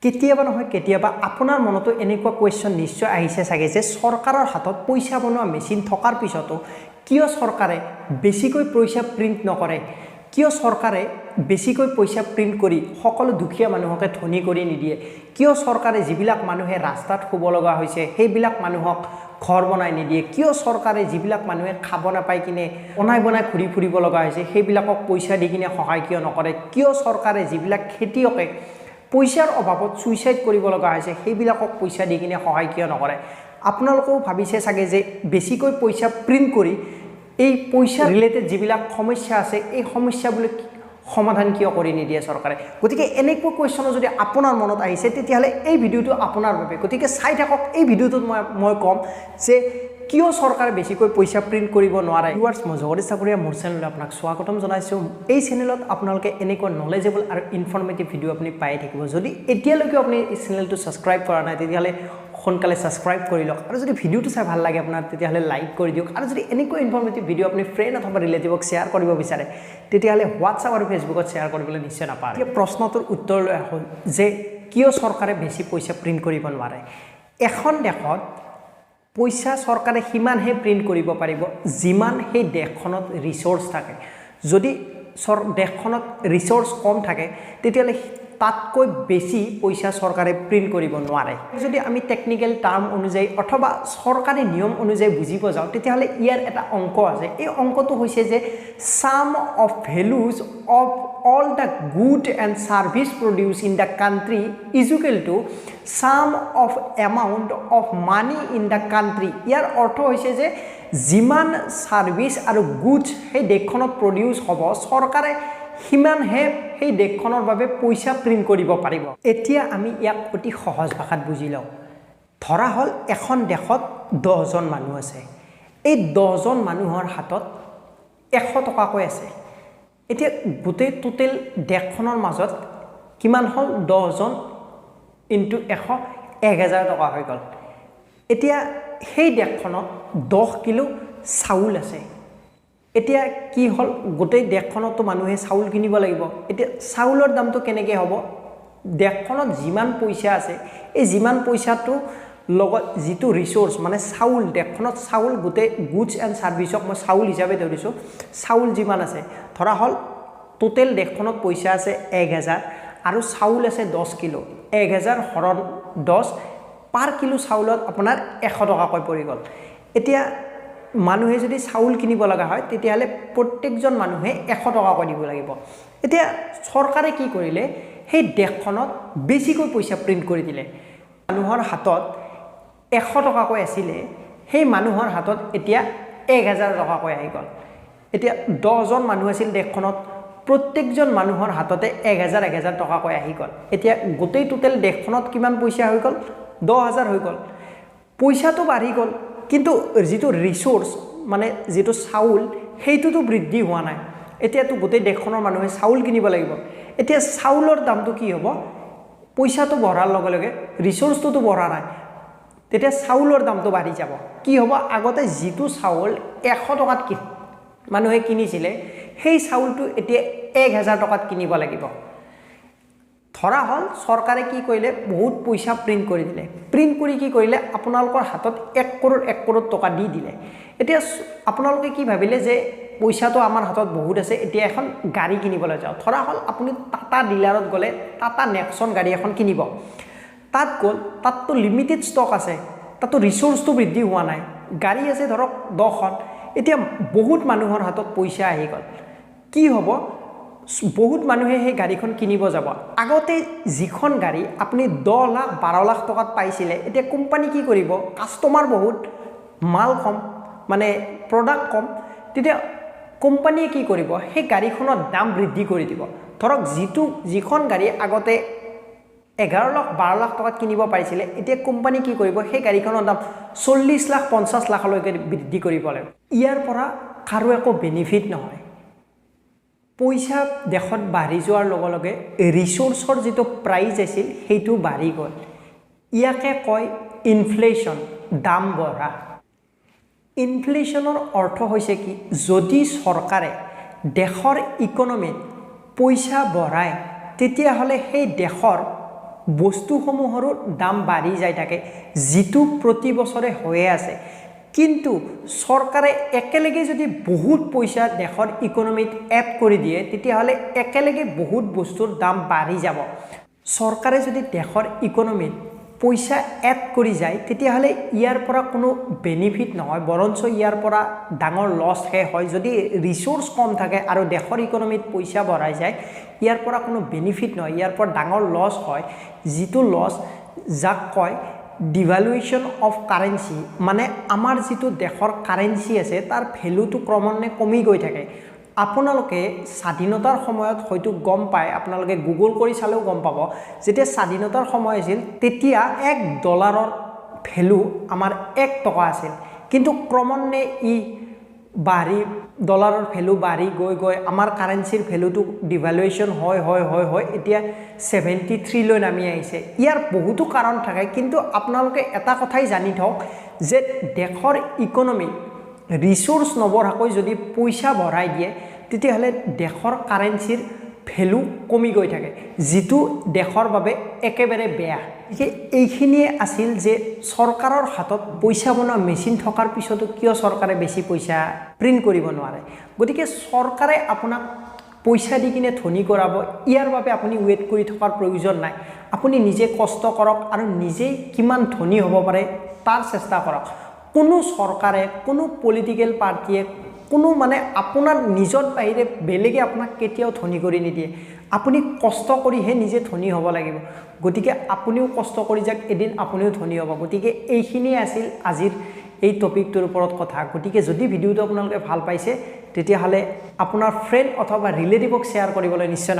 কেতিয়াবা নহয় কেতিয়াবা আপোনাৰ মনতো এনেকুৱা কুৱেশ্যন নিশ্চয় আহিছে চাগে যে চৰকাৰৰ হাতত পইচা বনোৱা মেচিন থকাৰ পিছতো কিয় চৰকাৰে বেছিকৈ পইচা প্ৰিণ্ট নকৰে? কিয় চৰকাৰে বেছিকৈ পইচা প্ৰিণ্ট কৰি সকলো দুখীয়া মানুহকে ধনী কৰি নিদিয়ে? কিয় চৰকাৰে যিবিলাক মানুহে ৰাস্তাত শুব লগা হৈছে, সেইবিলাক মানুহক ঘৰ বনাই নিদিয়ে? কিয় চৰকাৰে যিবিলাক মানুহে খাব নাপাই কিনে বনাই বনাই ঘূৰি ফুৰিব লগা হৈছে, সেইবিলাকক পইচা দি কিনে সহায় কিয় নকৰে? কিয় চৰকাৰে যিবিলাক খেতিয়কে পইচাৰ অভাৱত ছুইচাইড কৰিব লগা হৈছে, সেইবিলাকক পইচা দি কিনে সহায় কিয় নকৰে? আপোনালোকেও ভাবিছে চাগে যে বেছিকৈ পইচা প্ৰিণ্ট কৰি এই পইচা ৰিলেটেড যিবিলাক সমস্যা আছে, এই সমস্যাবিলাক সমাধান কিয় কৰি নিদিয়ে চৰকাৰে? গতিকে এনেকুৱা কুৱেশ্যনো যদি আপোনাৰ মনত আহিছে, তেতিয়াহ'লে এই ভিডিঅ'টো আপোনাৰ বাবে। গতিকে চাই থাকক। এই ভিডিঅ'টোত মই ক'ম যে কিয় চৰকাৰে বেছিকৈ পইচা প্ৰিণ্ট কৰিব নোৱাৰে। ভিউৱাৰ্ছ, মই জগদীশ ঠাকুৰীয়া, মোৰ চেনেললৈ আপোনাক স্বাগতম জনাইছোঁ। এই চেনেলত আপোনালোকে এনেকুৱা নলেজেবল আৰু ইনফৰ্মেটিভ ভিডিঅ' আপুনি পাই থাকিব। যদি এতিয়ালৈকে আপুনি এই চেনেলটো ছাবস্ক্ৰাইব কৰা নাই, তেতিয়াহ'লে সোনকালে ছাবস্ক্ৰাইব কৰি লওক আৰু যদি ভিডিঅ'টো চাই ভাল লাগে আপোনাৰ, তেতিয়াহ'লে লাইক কৰি দিয়ক। আৰু যদি এনেকুৱা ইনফৰ্মেটিভ ভিডিঅ' আপুনি ফ্ৰেণ্ড অথবা ৰিলেটিভক শ্বেয়াৰ কৰিব বিচাৰে, তেতিয়াহ'লে হোৱাটছআপ আৰু ফেচবুকত শ্বেয়াৰ কৰিবলৈ নিশ্চয় নাপাহৰে। এতিয়া প্ৰশ্নটোৰ উত্তৰ লৈ আহোঁ যে কিয় চৰকাৰে বেছি পইচা প্ৰিণ্ট কৰিব নোৱাৰে। এখন দেশত পইচা চৰকাৰে সিমানহে প্ৰিণ্ট কৰিব পাৰিব, যিমান সেই দেশখনত ৰিচ'ৰ্চ থাকে। যদি দেশখনত ৰিচ'ৰ্চ কম থাকে, তেতিয়াহ'লে তাতকৈ বেছি পইচা চৰকাৰে প্ৰিণ্ট কৰিব নোৱাৰে। যদি আমি টেকনিকেল টাৰ্ম অনুযায়ী অথবা চৰকাৰী নিয়ম অনুযায়ী বুজিব যাওঁ, তেতিয়াহ'লে ইয়াৰ এটা অংক আছে। এই অংকটো হৈছে যে sum of values of all the good and service produce in the country is equal to sum of amount of money in the country। ইয়াৰ অৰ্থ হৈছে যে যিমান ছাৰ্ভিচ আৰু গুডছ সেই দেশখনত প্ৰডিউচ হ'ব, চৰকাৰে সিমানহে সেই দেশখনৰ বাবে পইচা প্ৰিণ্ট কৰিব পাৰিব। এতিয়া আমি ইয়াক অতি সহজ ভাষাত বুজি লওঁ। ধৰা হ'ল এখন দেশত 10জন মানুহ আছে। এই 10জন মানুহৰ হাতত 100 টকাকৈ আছে। এতিয়া গোটেই টোটেল দেশখনৰ মাজত কিমান হ'ল? 10জন ইনটু 100, 1000 টকা হৈ গ'ল। এতিয়া সেই দেশখনত 10 কিলো চাউল আছে। এতিয়া কি হ'ল? গোটেই দেশখনতো মানুহে চাউল কিনিব লাগিব। এতিয়া চাউলৰ দামটো কেনেকৈ হ'ব? দেশখনত যিমান পইচা আছে, এই যিমান পইচাটো লগত যিটো ৰিচ'ৰ্চ, মানে চাউল, দেশখনত চাউল, গোটেই গুডছ এণ্ড ছাৰ্ভিচক মই চাউল হিচাপে ধৰিছোঁ, চাউল যিমান আছে, ধৰা হ'ল টোটেল দেশখনত পইচা আছে 1000 আৰু চাউল আছে 10 কিলো। 1000 হৰণ 10, পাৰ কিলো চাউলত আপোনাৰ 100 টকাকৈ পৰি গ'ল। এতিয়া মানুহে যদি চাউল কিনিব লগা হয়, তেতিয়াহ'লে প্ৰত্যেকজন মানুহে 100 টকাকৈ দিব লাগিব। এতিয়া চৰকাৰে কি কৰিলে? সেই দেশখনত বেছিকৈ পইচা প্ৰিণ্ট কৰি দিলে। মানুহৰ হাতত 100 টকাকৈ আছিলে, সেই মানুহৰ হাতত এতিয়া 1000 টকাকৈ আহি গ'ল। এতিয়া 10জন মানুহ আছিল দেশখনত, প্ৰত্যেকজন মানুহৰ হাততে 1000 1000 টকাকৈ আহি গ'ল। এতিয়া গোটেই টোটেল দেশখনত কিমান পইচা হৈ গ'ল? 10,000 হৈ গ'ল। পইচাটো বাঢ়ি গ'ল, কিন্তু যিটো ৰিচ'ৰ্চ, মানে যিটো চাউল, সেইটোতো বৃদ্ধি হোৱা নাই। এতিয়াতো গোটেই দেশখনৰ মানুহে চাউল কিনিব লাগিব। এতিয়া চাউলৰ দামটো কি হ'ব? পইচাটো বঢ়াৰ লগে লগে ৰিচ'ৰ্চটোতো বঢ়া নাই, তেতিয়া চাউলৰ দামটো বাঢ়ি যাব। কি হ'ব? আগতে যিটো চাউল 100 টকাত কি মানুহে কিনিছিলে, সেই চাউলটো এতিয়া 1000 টকাত কিনিব লাগিব। ধৰা হ'ল চৰকাৰে কি কৰিলে? বহুত পইচা প্ৰিণ্ট কৰি দিলে। প্ৰিণ্ট কৰি কি কৰিলে? আপোনালোকৰ হাতত 1 কৰোৰ 1 কৰোৰ টকা দি দিলে। এতিয়া আপোনালোকে কি ভাবিলে যে পইচাটো আমাৰ হাতত বহুত আছে, এতিয়া এখন গাড়ী কিনিবলৈ যাওঁ। ধৰা হ'ল আপুনি টাটা ডিলাৰত গ'লে, টাটা নেক্সন গাড়ী এখন কিনিব। তাত গ'ল, তাততো লিমিটেড ষ্টক আছে, তাতো ৰিচ'ৰ্চটো বৃদ্ধি হোৱা নাই। গাড়ী আছে ধৰক 10খন। এতিয়া বহুত মানুহৰ হাতত পইচা আহি গ'ল। কি হ'ব? বহুত মানুহে সেই গাড়ীখন কিনিব যাব। আগতে যিখন গাড়ী আপুনি 10 লাখ 12 লাখ টকাত পাইছিলে, এতিয়া কোম্পানী কি কৰিব? কাষ্টমাৰ বহুত, মাল কম, মানে প্ৰডাক্ট কম। তেতিয়া কোম্পানীয়ে কি কৰিব? সেই গাড়ীখনৰ দাম বৃদ্ধি কৰি দিব। ধৰক যিখন গাড়ী আগতে 11 লাখ 12 লাখ টকাত কিনিব পাৰিছিলে, এতিয়া কোম্পানী কি কৰিব? সেই গাড়ীখনৰ দাম 40 লাখ 50 লাখলৈকে বৃদ্ধি কৰিব লাগিব। ইয়াৰ পৰা কাৰো একো বেনিফিট নহয়। পইচা দেশত বাঢ়ি যোৱাৰ লগে লগে ৰিচ'ৰ্চৰ যিটো প্ৰাইজ আছিল, সেইটো বাঢ়ি গ'ল। ইয়াকে কয় ইনফ্লেশ্যন, দাম বঢ়া। ইনফ্লেশ্যনৰ অৰ্থ হৈছে কি? যদি চৰকাৰে দেশৰ ইকনমিত পইচা বঢ়ায়, তেতিয়াহ'লে সেই দেশৰ বস্তুসমূহৰো দাম বাঢ়ি যাই থাকে, যিটো প্ৰতি বছৰে হৈয়ে আছে। কিন্তু চৰকাৰে একেলগে যদি বহুত পইচা দেশৰ ইকনমিত এড কৰি দিয়ে, তেতিয়াহ'লে একেলগে বহুত বস্তুৰ দাম বাঢ়ি যাব। চৰকাৰে যদি দেশৰ ইকনমিত পইচা এড কৰি যায়, তেতিয়াহ'লে ইয়াৰ পৰা কোনো বেনিফিট নহয়, বৰঞ্চ ইয়াৰ পৰা ডাঙৰ লছহে হয়। যদি ৰিচ'ৰ্চ কম থাকে আৰু দেশৰ ইকনমিত পইচা বঢ়াই যায়, ইয়াৰ পৰা কোনো বেনিফিট নহয়, ইয়াৰ পৰা ডাঙৰ লছ হয়, যিটো লছ যাক কয় ডিভালুৱেশ্যন অফ কাৰেঞ্চি। মানে আমাৰ যিটো দেশৰ কাৰেঞ্চি আছে, তাৰ ভেলুটো ক্ৰমান্বয়ে কমি গৈ থাকে। আপোনালোকে স্বাধীনতাৰ সময়ত হয়তো গম পায়, আপোনালোকে গুগল কৰি চালেও গম পাব, যেতিয়া স্বাধীনতাৰ সময় আছিল তেতিয়া 1 ডলাৰৰ ভেলু আমাৰ 1 টকা আছিল। কিন্তু ক্ৰমান্বয়ে ই বাঢ়ি, ডলাৰৰ ভেলু বাঢ়ি গৈ গৈ আমাৰ কাৰেঞ্চিৰ ভেলুটো ডিভালুৱেশ্যন হৈ হৈ হৈ হৈ এতিয়া 73লৈ নামি আহিছে। ইয়াৰ বহুতো কাৰণ থাকে, কিন্তু আপোনালোকে এটা কথাই জানি থওক যে দেশৰ ইকনমিত ৰিচ'ৰ্চ নবঢ়াকৈ যদি পইচা ভৰাই দিয়ে, তেতিয়াহ'লে দেশৰ কাৰেঞ্চিৰ ভেলু কমি গৈ থাকে, যিটো দেশৰ বাবে একেবাৰে বেয়া। গতিকে এইখিনিয়ে আছিল যে চৰকাৰৰ হাতত পইচা বনোৱা মেচিন থকাৰ পিছতো কিয় চৰকাৰে বেছি পইচা প্ৰিণ্ট কৰিব নোৱাৰে। গতিকে চৰকাৰে আপোনাক পইচা দি কিনে ধনী কৰাব, ইয়াৰ বাবে আপুনি ৱেইট কৰি থকাৰ প্ৰয়োজন নাই। আপুনি নিজে কষ্ট কৰক আৰু নিজেই কিমান ধনী হ'ব পাৰে তাৰ চেষ্টা কৰক। কোনো চৰকাৰে, কোনো পলিটিকেল পাৰ্টীয়ে, কোনো মানে আপোনাৰ নিজৰ বাহিৰে বেলেগে আপোনাক কেতিয়াও ধনী কৰি নিদিয়ে। আপুনি কষ্ট কৰিহে নিজে ধনী হ'ব লাগিব। গতিকে আপুনিও কষ্ট কৰি যাওক, এদিন আপুনিও ধনী হ'ব। গতিকে এইখিনিয়ে আছিল আজিৰ এই টপিকটোৰ ওপৰত কথা। গতিকে যদি ভিডিঅ'টো আপোনালোকে ভাল পাইছে, তেতিয়াহ'লে আপোনাৰ ফ্ৰেণ্ড অথবা ৰিলেটিভক শ্বেয়াৰ কৰিবলৈ নিশ্চয় নাপাহৰিব।